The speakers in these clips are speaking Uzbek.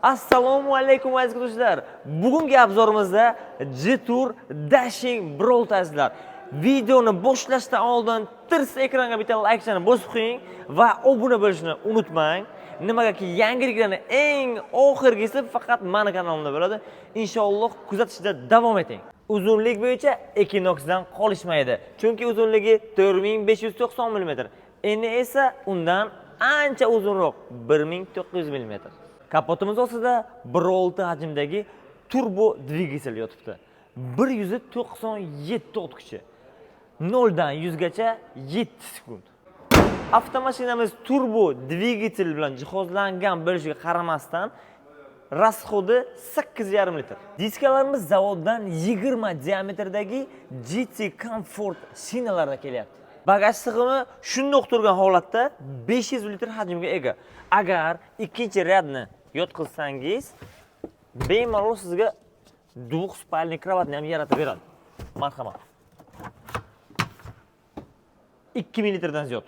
Assalomu alaykum, aziz do'stlar. Bugungi обзор imizda Jetour Dashing Brawl azizlar. Videoni boshlashdan oldin tirs ekranga bitta laykchani bosib qo'ying va obuna bo'lishni unutmang. Nimagaki yangiliklarni eng oxirgisi faqat mani kanalimda bo'ladi. Inshaalloh kuzatishda davom eting. Uzunlik bo'yicha Equinoxdan qolishmaydi. Chunki uzunligi 4590 mm. Eni esa undan ancha uzunroq, 1900 mm. Kapotimiz ostida 1.6 hajmdagi turbo dvigatel yotibdi. 197 ot kuchi. 0 dan 100 gacha 7 sekund. Avtomashinamiz turbo dvigatel bilan jihozlangan bo'lishiga qaramasdan, расход i 8,5 litr. Diskalarimiz zavoddan 20 diametrdagi GT Comfort shinalarda kelyapti. Bagaj sig'imi shundoq turgan holatda 500 litr hajmga ega. Agar ikkinchi ряд ni yotqizsangiz, bemalol sizga двухспальный кровать ni ham yaratib beradi. Marhamat. 2000 litrdan ziyod.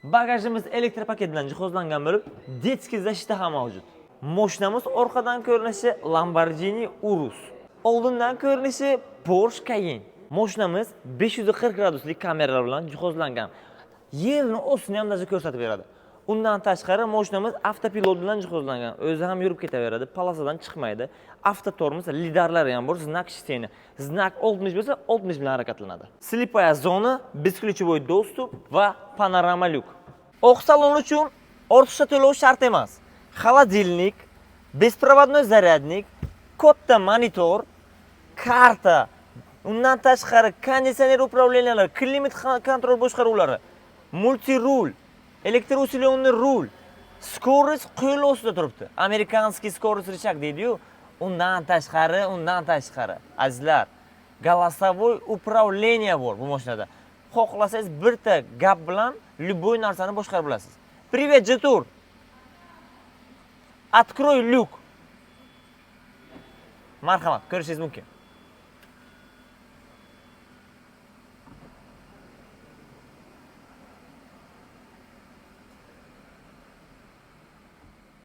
Bagajimiz elektropaket bilan jihozlangan bo'lib, детский защита ham mavjud. Moshinamiz orqadan ko'rinishi Lamborghini Urus. Oldindan ko'rinishi Porsche Cayenne. Moshinamiz 540 graduslik kameralar bilan jihozlangan. Yerni ostini ham даже ko'rsatib beradi. Undan tashqari moshinamiz avtopilot bilan jihozlangan. O'zi ham yurib ketaveradi, полоса dan chiqmaydi. Avtotormoz, lidarlari ham bor, знак чтения. Знак 60 bo'lsa, 60 bilan harakatlanadi. Слепая зона, бесключевой доступ va panorama lyuk. Oq salon uchun ortiqcha to'lov shart emas. Холодильник, беспроводной зарядник, katta monitor, karta, undan tashqari konditsioner управления lari, климат контроль boshqaruvlari, мультируль, электроусиленный rul, скорость qo'l ostida turibdi. Американский скорость рычаг deydi-yu. Undan tashqari, azizlar, голосовой управление bor bu mashinada. Xohlasangiz, birta gap bilan любой narsani boshqarib bilasiz. "Привет, Jetour. Открой люк." Marhamat, ko'rishingiz mumkin.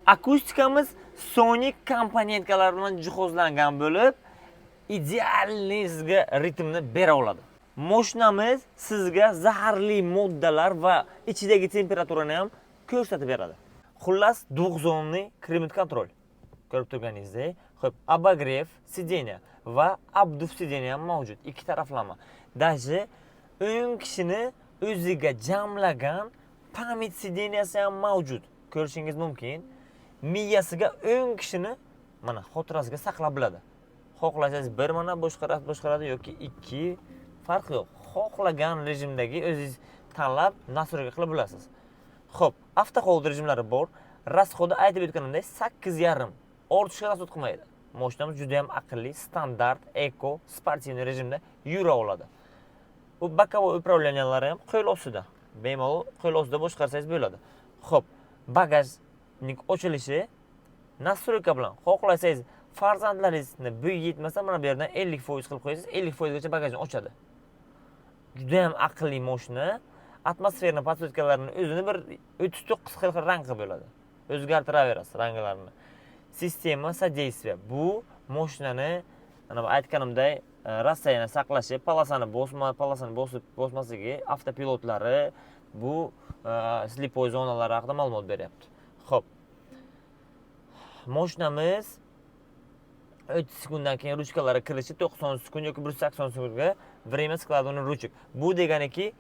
Akustikamiz Sony komponentkalari bilan jihozlangan bo'lib, идеальный sizga ritmni bera oladi. Moshinamiz sizga zaharli moddalar va ichidagi temperaturani ham ko'rsatib beradi. Xullas, двухзонный климат-контроль. Ko'rib turganingizdek, xo'p, обогрев сиденья va обдув сиденья ham mavjud, ikki taraflama. Даже 10 kishini o'ziga jamlagan память сиденья si ham mavjud. Ko'rishingiz mumkin. Miyasiga 10 kishini mana xotirasiga saqlab biladi. Xohlasangiz, bir mana boshqaradi yoki ikki, farqi yo'q. Xohlagan rejimdagi o'zingiz tanlab, настройка qilib bilasiz. Xo'p, avtohold rejimlari bor. Расход i aytib o'tganimdek 8,5. Ortiqcha расход qilmaydi. Mashinamiz juda ham aqlli, standart, eko, спортивный rejimda yura oladi. U боковой управления lari ham qo'l ostida. Bemalol qo'l ostida boshqarsangiz bo'ladi. Xo'p, bagajnik ochilishi настройка bilan. Xohlasangiz, farzandlaringizni bo'yi yetmasa, mana bu yerdan 50% qilib qo'yasiz, 50% gacha bagajni ochadi. Juda ham aqlli mashina. Атмосферный подсветка larini o'zini bir 39 xil xil rang qilib bo'ladi. O'zgartiraverasiz ranglarini. Система содействия. Bu mashinani mana bu aytganimday расстояние saqlashi, полоса ni bosma, полоса ni bosib bosmasligi, avtopilotlari, bu слепой zonalari haqida ma'lumot beryapti. Xo'p. Mashinamiz 30 sekunddan keyin ruchkalari kirishi, 90 sekund yoki 180 sekundga время складывания ручек. Bu deganiki,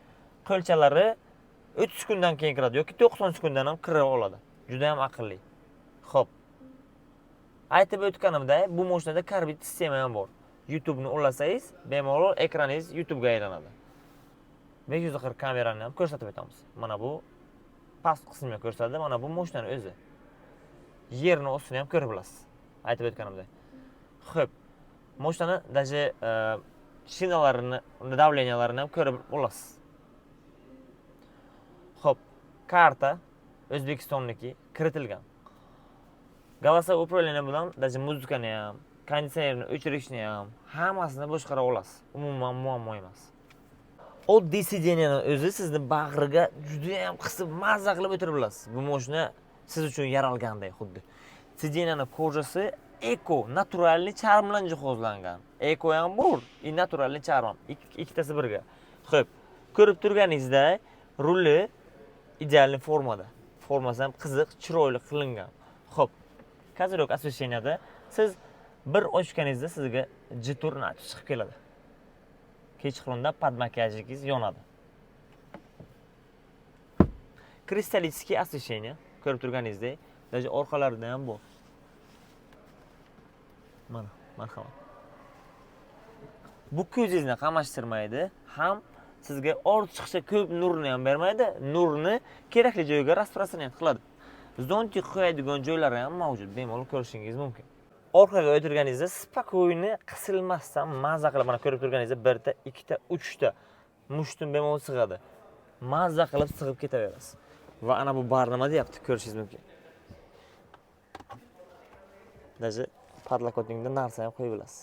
qo'lchalari 30 sekunddan keyin kiradi yoki 90 sekunddan ham kira oladi. Juda ham aqlli. Xo'p. Aytib o'tganimdek, bu mashinada karbit sistema ham bor. YouTube'ni ulasangiz, bemalol ekraningiz YouTube'ga aylanadi. 540 kamerani ham ko'rsatib o'tamiz. Mana bu past qismini ko'rsatadi, mana bu mashinani o'zi. Yerni ostini ham ko'rib bilasiz. Aytib o'tganimdek. Xo'p. Mashinani даже shinalarini, давления larini ham ko'rib olasiz. Xo'p, karta O'zbekistonniki kiritilgan. Голосовой управление bilan даже muzikani ham, konditsionerni o'chirishni ham, hammasini boshqara olasiz. Umuman muammo emas. Oddiy сиденья ni o'zi sizni bag'riga juda ham qisib, mazza qilib o'tirib bilasiz. Bu mashina Siz uchun yaralganday xuddi. Сиденья ni кожа si эко, натуральный charm bilan jihozlangan. Эко ham bor, и натуральный charm ham. Ikkitasi birga. Xo'p, ko'rib turganingizdek, ruli идеальный formada. Formasi ham qiziq, chiroyli qilingan. Xo'p, козырёк освещения da siz bir ochganingizda sizga Jetour chiqib keladi. Kechqurunda под makiyajingiz yonadi. Кристаллический освещение ko'rib turganingizdek, даже orqalarida ham bor. Mana, marhamat. Bu ko'zingizni qamashtirmaydi, ham sizga ortiqcha ko'p nurni ham bermaydi, nurni kerakli joyga распространять qiladi. Зонтик qo'yadigan joylari ham mavjud, bemalol ko'rishingiz mumkin. Orqaga o'tirganingizda спокойно qisilmasdan maza qilib, mana ko'rib turganingizda birta, ikkita, uchta mushtum bemalol sig'adi. Maza qilib sig'ib ketaverasiz. Va ana bu bar nima deyapti, ko'rishingiz mumkin. Даже подлокотник da narsa ham qo'yib bilasiz.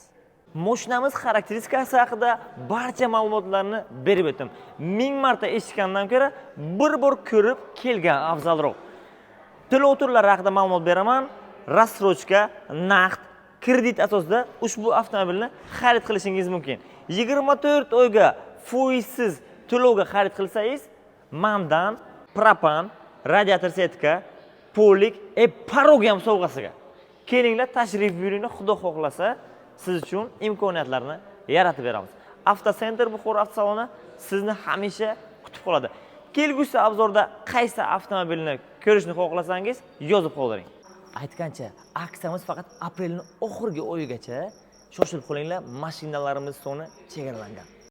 Moshinamiz xarakteristikasi haqida barcha ma'lumotlarni berib o'tdim. Ming marta eshitgandan ko'ra bir bor ko'rib kelgan afzalroq. To'lov turlari haqida ma'lumot beraman. Рассрочка, naqd, kredit asosida ushbu avtomobilni xarid qilishingiz mumkin. 24 oyga foizsiz to'lovga xarid qilsangiz, mandan propan, radiator сетка, полик, порог ham sovg'asiga. Kelinglar, tashrif buyuringlar, Xudo xohlasa siz uchun imkoniyatlarni yaratib beramiz. Avtocenter Buxoro avtosaloni sizni hamisha kutib qoladi. Kelgusi обзор da qaysi avtomobilni ko'rishni xohlasangiz, yozib qoldiring. Aytgancha, aksiyamiz faqat aprelning oxirgi oyigacha. Shoshilib qolinglar, mashinalarimiz soni chegaralangan.